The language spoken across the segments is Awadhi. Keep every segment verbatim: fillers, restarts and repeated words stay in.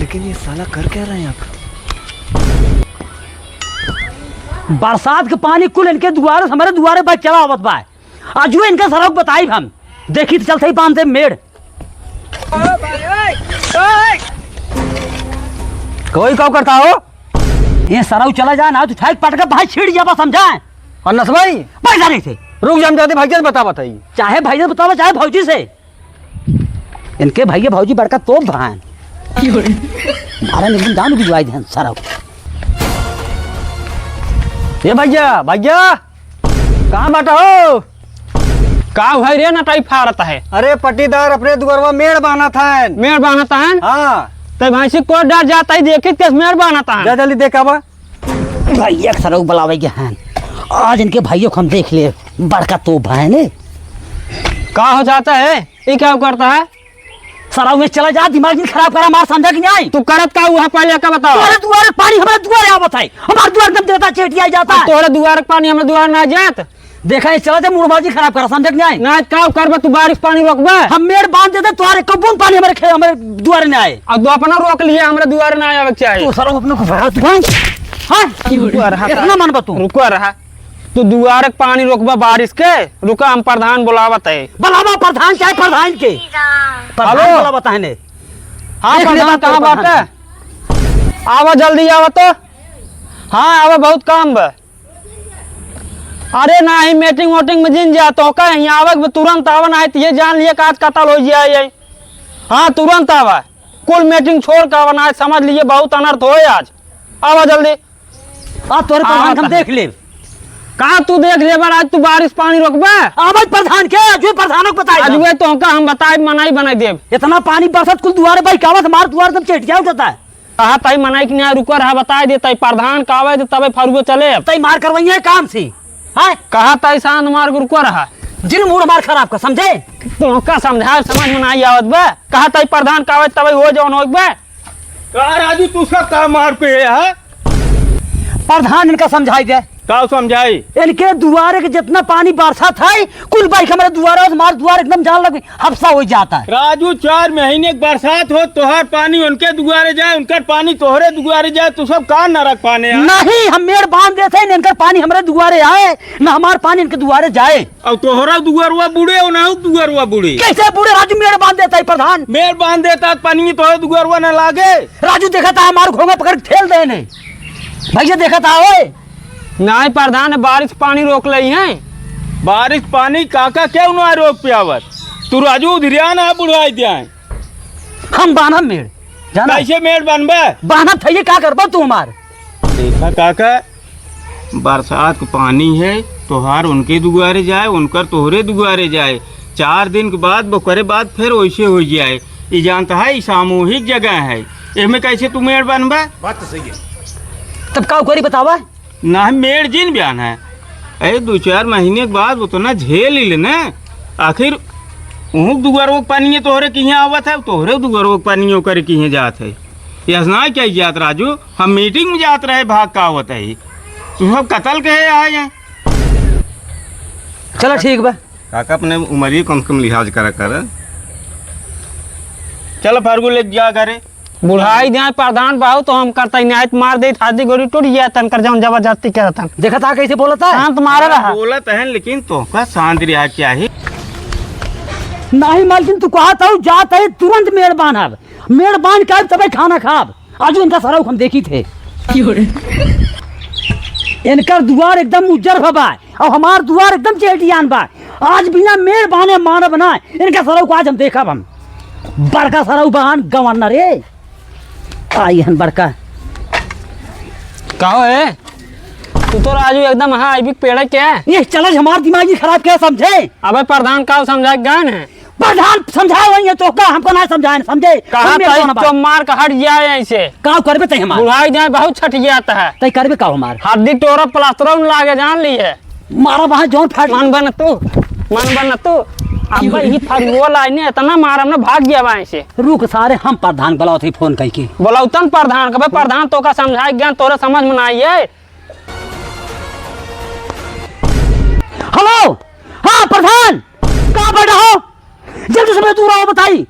लेकिन ये साला कर क्या रहा है यहाँ पर? बरसात के पानी कुल इनके दुआरे से हमरे दुआरे बह चला आवत बा। आजू इनका सरऊ बताइब हम। देखी तो चलते ही बांधे मेड़। कोई का करता हो? ये सरऊ चला जाए ना, तो उठाए के पटक के बाहर छीड़ जाबा, समझाए? और नसवाई? पैसा नहीं थे। रुक जा, हम जाते भैया से बतावत है। चाहे भैया से बतावा, चाहे भौजी से। इनके भैया भौजी बड़का तोप भान। मारा नहीं, जान की जुआई देन सरऊ। ए भैया, भैया, कहाँ बाटा हो? का भाई रे, नटाई फारत है? अरे पट्टीदार, अपने दुआरवा मेड़ बान्हत है। मेड़ बान्हत है? हाँ। ते भैंसी को डर जाता है, देखित कस मेड़ बान्हत है। जा जल्दी देख आवा। भैया के सरऊ बुलावे के हैं। आज इनके भैया को हम देख ले, बड़का तोप है ने। का हो जाता है? ये क्या करता है? सरऊ में चला जा, दिमाग नहीं खराब करा, मार समझा कि नहीं? तू करत का हुआ पहले का बताओ। तोरे दुआरे पानी हमारे दुआरे आवत है, हमारे दुआरे एकदम देता चेटिया जाता है। तोरे दुआरे पानी हमारे दुआरे ना जात। देखा, ये चला जा, मूड बाजी खराब करा, समझा कि नहीं? ना, का करबा तू, बारिश पानी रोकबा? हम मेड़ बांध देते, तोरे कबून पानी हमारे खे-, हमारे दुआरे ना आए। अब तू अपना रोक लिया, हमारे दुआरे ना आवे के चाहे। तो सरऊ अपने को भगा तू, हैं? हाँ? रुको रहा। इतना मन बा तू। रुको रहा। तू दुआरे के पानी रोकबा बारिश के, रुका, हम प्रधान बुलावत है। बुलावा प्रधान, चाहे प्रधान के। प्रधान हेलो। बुलावत है ने। हाँ, देख ले प्रधान, बात कहाँ प्रधान बाटे? आवा, जल्दी आवा तो। हाँ, आवा, बहुत काम बा। अरे नाही, मीटिंग वोटिंग में जिन जा, तो का यहाँ आवे के तुरंत आवा, नाही तो ये जान लिए कि आज कत्ल हो जाए ये। हाँ, तुरंत आवा। कुल मीटिंग छोड़ के आवा, नाही समझ लिए बहुत अनर्थ होए आज। आवा जल्दी। आ तोरे हाँ, प्रधान हम हाँ। देख लेब। का तू देख लेबा, आज तू बारिश पानी रोकबा? आवाज प्रधान के, आज भी प्रधानों को बताई आज दो। वे तो हमका हम बताई, मनाई बनाई देब। इतना पानी बरसत कुल दुआरे भाई कावत, हमार दुआर एकदम चेटिया उठता है। कहा ताई मनाई कि नहीं रुको रहा, बताई दे ताई प्रधान कावे दे तबे फरुए चले। ताई मार करवाइए काम से। हाँ? कहा ताई शांत मार के रुको रहा। जिन मूड हमार खराब का समझे? तो का समझाए, समझ में नहीं आवत बा। कहा ताई प्रधान कावे तबे हो जौन होइक बा। का राजू, तू सब का मार पे है, हाँ? प्रधान इनका समझाई दे। का समझाई? इनके दुआरे के जितना पानी बरसात है, कुल बाइक हमारे दुआरे, हमारे दुआरे एकदम जान लग हफ्सा हो जाता है। राजू, चार महीने के बरसात हो, तोहार पानी उनके दुआरे जाए, उनकर पानी तोहरे दुआरे जाए, तू सब का नरक पाने है? नहीं, हम मेड़ बांध देते हैं, इनकर पानी हमारे दुआरे आए, ना हमार पानी इनके दुआरे जाए। अब तोहरा दुआरवा बूड़े, ओनाहू दुआरवा बूड़े। कैसे बूड़े राजू? मेड़ बांध देता है प्रधान। मेड़ बांध देता है, पानी तोहरे दुआरवा ना लागे। राजू देखा था, हमार घोंगा पकड़ के ठेल दे ने। भैया देखा था, ओए। नाहीं प्रधान, बारिश पानी रोक लई है। बारिश पानी काका क्यों ना रोक पियावत? तू राजू उधरिया ना बुढ़ाई दिया है। हम बान्हब मेड़, जाना? कैसे मेड़ बनबे? बान्हब थइये, का करबो तू हमार? देखा काका, बरसात के पानी है, तोहार उनके दुआरे जाए, उनकर तोहरे दुआरे जाए। चार दिन के बाद, ओकरे बाद फिर वैसे हो जाए। ई जानता है, ई सामूहिक जगह है, एमे कैसे तू मेड़ बनबे? बात तो सही है। तब का करी बतावा? ना, मेड़ जिन बयान है। अरे, दो चार महीने के बाद उतना झेल ही लेना। आखिर ऊँक दुआरो के पानी तोहरे किहाँ आवत है, तोहरे दुआरो के पानी ओकरे किहाँ जात है। यस ना क्या जात राजू, हम मीटिंग में जात रहे, भाग का आवत है। तू सब कतल के आए हैं। चला ठीक बा। काका, अपने उमरिये कम से कम लिहाज करा कर। चल फरगू ले जा घरे। बुढ़ाई जाए प्रधान बाबू तो हम करता ही नहीं, तो मार दे, हाथी गोड़ी टूट गया तन कर जौन जबरदस्ती करत हन। देखा था कैसे बोलत है? शांत मारे रहा। बोलत है, लेकिन तोहका शांत रहा चाहिए। नहीं मालकिन, तू कहत हऊ, जात है तुरंत मेड़ बांधब, मेड़ बांध के आइब तबे खाना खाब। आज इनका सरऊ हम देखी थे। इनकर दुआर एकदम उज्जर भवा है, और हमार दुआर एकदम चेटियान बा। आज बिना मेड़ बांधे मानब ना, इनका सरऊ को आज हम देखब हम। बड़का सरऊ बहन गवर्नर रे। आई हन बड़का। का हो ए? तू तो राजू एकदम हाँ आईबी के पेड़े के। ये चलज हमार दिमाग ही खराब किया समझे। अबे प्रधान का समझा के गए हैं? प्रधान समझाए वही है तो का हमको ना समझाए समझे। कहा हम मेरे ताई कौन बात? तो मार का हट जाए ऐसे। का करबे तै हमार? बुढ़ाई जाए बहुत छट गया है। तै करबे का हमार? हड्डी टोरा प्लास्टर न लागे जान ली है। मारा वहाँ जौन फाट। मन बन तू, मन बन तू। अब ही फरुओ लाइने इतना मारम ना भाग गया वहाँ से। रुक सारे, हम प्रधान बुलाओ थे फोन करके। बुलाउतन प्रधान, कबे प्रधान तो का समझाए ज्ञान तोरे समझ में ना आई है। हेलो, हाँ प्रधान, कहाँ बैठा हो? जल्दी से दूर आओ, बताई।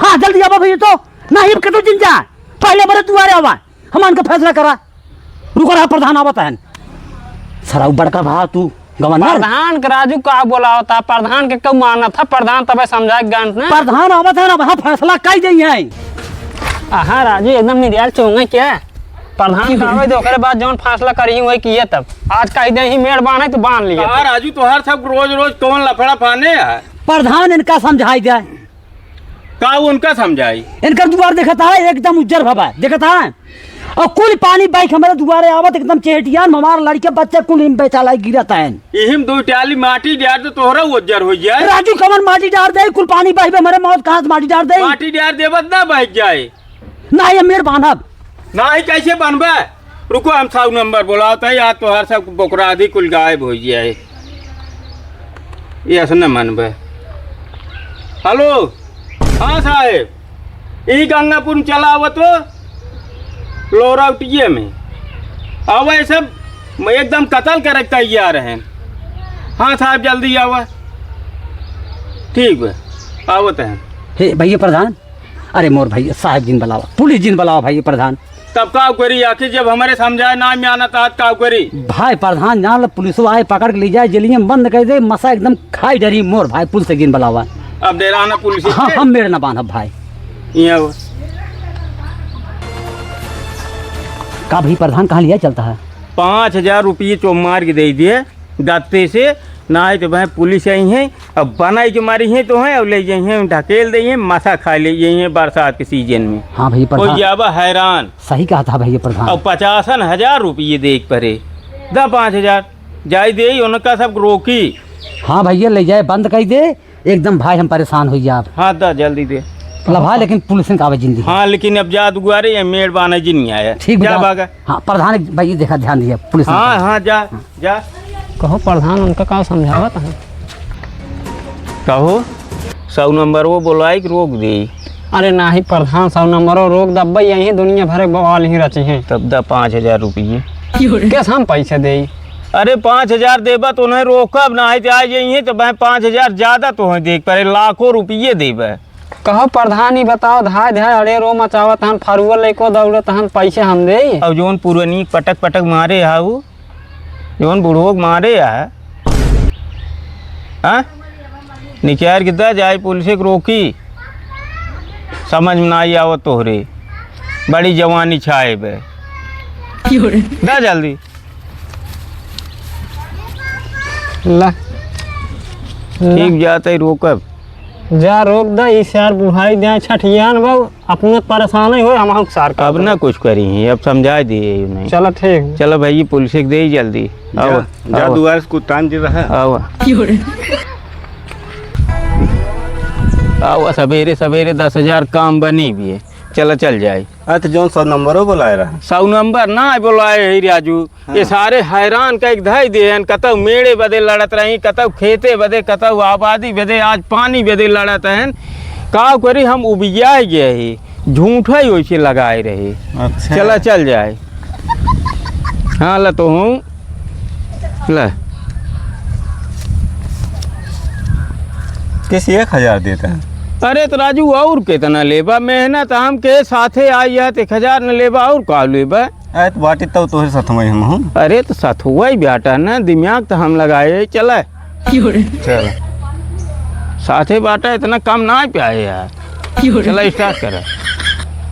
हाँ, जल्दी आवा भैया, तो नहीं अब कतो जिन जा, पहले हमरे दुआरे आवा, हमान का फैसला करा। रुका रहा, प्रधान आवत हन। सराऊ बड़का भा तू, गवर्नर। प्रधान के राजू का बोलावत ह, प्रधान के कब मानत ह, प्रधान तबे समझाए गान ने। प्रधान आवत है ना, वहाँ फैसला कई देई है। आहा राजू, एकदम निरियाल चोंगे क्या? प्रधान का आवे दे, ओकरे बाद जौन फैसला करी वही किए तब। आज कही दे ही मेड़ बांधे तो बांध लिए। हाँ राजू, तोहार सब रोज रोज कौन लफड़ा फाने है? प्रधान इनका समझाई जाए। का उनका समझाई? इनकर दुआर देखत है, एकदम उज्जर भवा, देखत है। और कुल पानी बाइक हमारे दुआरे आवत, एकदम चेहटियान, हमार लड़के बच्चे कुल हिम बेचाला गिरत हैं। इहिम दो टाली माटी डार दे, तोहरा उज्जर हो जाए। राजू, कमन माटी डार दे, कुल पानी बहबे, हमारे मौत कहाँ से माटी डार दे? माटी डार देबत ना बह जाए। ना, ये मेड़ बांधब। नाही, कैसे बनबे? रुको, हम सौ नंबर बोलावत है, यार तोहार सब बोकरादी कुल गायब हो जाए। ये ऐसे न मनबे। हेलो, हाँ साहेब, ई गंगापुर में चला आवत हो, लोरावटिये में। आवे सब एकदम कत्ल करे के तैयार हैं। हाँ साहेब, जल्दी आवा। ठीक बा, आवत हैं। हे भैया प्रधान, अरे मोर भैया, साहेब जिन बुलावा, पुलिस जिन बुलावा भैया प्रधान। तब का करी, आखिर जब हमरे समझाए ना मानत, आज का करी? भाई प्रधान जान ल, पुलिसवा आए, पकड़ के ले जाए, जेलिये में बंद कर दे, मसा एकदम खाई डरी मोर भाई, पुलिस जिन बुलावा। अब डेरा ना पुलिस हाँ, से? हम मेड़ ना बांधब भाई। ये वो। का भाई प्रधान, कहाँ लिया चलता है? पाँच हजार रुपये चो मार के दे दिए। गत्ते से, नाहीं तो वह पुलिस आई हैं, अब बनाई के मारी हैं तो हैं, और ले जाई हैं, ढकेल दे हैं, मसा खा ले जाई हैं बरसात के सीजन में। हाँ भैया हो प्रधान। जाबा हैरान। सही कहा था भैया प्रधान। और पचासन हजार रुपये दे के परे। दा पाँच हजार, जाई दे, उनका सब रोकी। हाँ भैया, ले जाए, बंद कर दे, एकदम भाई हम परेशान हो जाब। हाँ, दा जल्दी दे। ला भाई, लेकिन पुलिस ने कावे जिंदगी। हाँ, लेकिन अब जा दुआरे, ये मेड़ बाने जिन नहीं आया। ठीक जा बा। भागा। हाँ, प्रधान भाई देखा, ध्यान दिया, पुलिस ने हाँ, कावे। हाँ, जा, हाँ। जा। कहो प्रधान, उनका का समझावत है? कहो, सौ नंबर वो बोलाई कि रोक दे। अरे नाही प्रधान, सौ नंबर वो रोक दब्बे, यही दुनिया भर के बवाल ही रची हैं। तब दा पाँच हजार रुपये। कैसे हम पैसे दे? अरे पाँच हजार देबा तो उन्हें रोकब, नाहीं तो आ जाइए तो मैं पाँच हजार ज्यादा तो हैं देख परे, लाखों रुपये देबे। कहो प्रधान, ई बताओ, धाय धाय अड़े रो मचावत हन, फरुआ लेको दौड़त हन, पैसे हम दे? अब जौन पुरनी पटक पटक मारे हा उ, जौन बुढ़वो के मारे हा, हाँ? निकाल के दा जाए, पुलिस के रोकी, समझ में ना आवत तोहरे, बड़ी जवानी छाए बे। दा जल्दी। ला। ठीक जात है, रोकब। जा रोक दा, ई सार बुढ़ाई दे छठियान बा, अपने परेशान ही होए, हम सार का अब ना कुछ करी हैं, अब समझाए दिए ही नहीं। चला ठीक। चला भाई, ये पुलिस के दे ही जल्दी। जा, आओ, जा आओ। दुआर से कुत्तान जी रहा। आओ। आओ, सवेरे सवेरे दस हजार काम बनी भी है। चला चल जाए। अरे तो जौन सौ नंबरो बुलाए रहा। सौ नंबर ना बुलाए है राजू। हाँ। ये सारे हैरान कइ के धइ दिए हैं, कतौ मेड़े बदे लड़त रही, कतौ खेते बदे, कतौ आबादी बदे, आज पानी बदे लड़त हैं। का करी, हम उबियाए गए ही, झूठा ही वैसे लगाए रहे। अच्छा। चला चल जाए। हाँ, ला तो हूँ, ला। किस एक हजार देता है? अरे तो राजू, और कितना लेबा? मेहनत हम के साथे आई है, तो एक हजार न लेबा, और का लेबा? अरे तो बाटी तब तोहरे साथ में हम हूँ। अरे तो साथ हुआ ही बेटा ना, दिमाग तो हम लगाए, चला। चल। साथे बाटा इतना कम ना प्याए यार। चला start करा।